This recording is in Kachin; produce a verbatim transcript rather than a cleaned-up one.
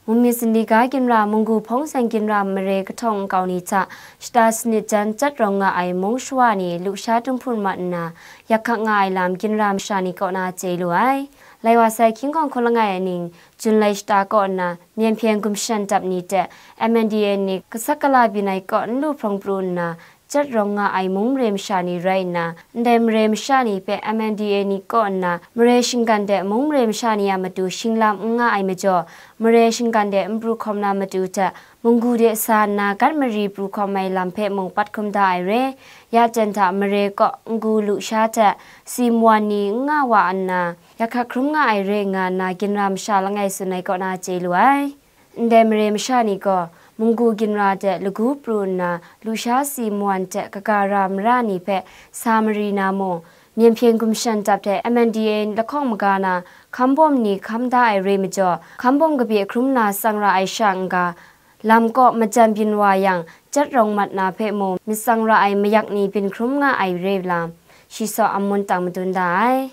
Mungmyit Sandi ga ginra munggu hpawng zawn ginra mare kahtawng nkau ni hta shata sanit jan chyat rawng nga ai mung shawa ni lusha tum hpun mat nna, yak hkak nga ai lam ginra masha ni kaw na chye lu ai. Lai wa sai hkying hkawng hkawng langai ai ning, Jun lai shata kaw nna, myen hpyen gumshan dap ni hte M N D A ni kasak kala byin ai kaw n lu hprawng pru nna, chyat rawng nga ai mung mare masha ni rai nna, ndai mare masha ni hpe M N D A ni kaw nna, mare shinggan de mung mare masha ni a matu shinglam n nga ai majaw, mare shinggan de n pru hkawm na matu hte, munggu de sa nna gat mari pru hkawm ai lam hpe mung pat hkrum da ai re. Ya jan hta mare kaw n-gu lusha hte si mawan ni n nga wa nna, yak hkak hkrum nga ai re nga nna ginra masha langai tsun ai kaw na chye lu ai. Ndai mare masha ni gaw, munggu ginra de lagu pru nna, lusha si mawan hte kaga ra mara ni hpe sa mari na mung, myen hpyen gumshan dap hte M N D A lahkawng maga na hkambawm ni hkam da ai re majaw, hkambawm kabye hkrum na tsang ra ai sha n-ga, lam kaw majan byin wa yang, chyat rawng mat na hpe mung myit tsang ra ai mayak ni byin hkrum nga ai re lam, shi saw amun tang madun da ai.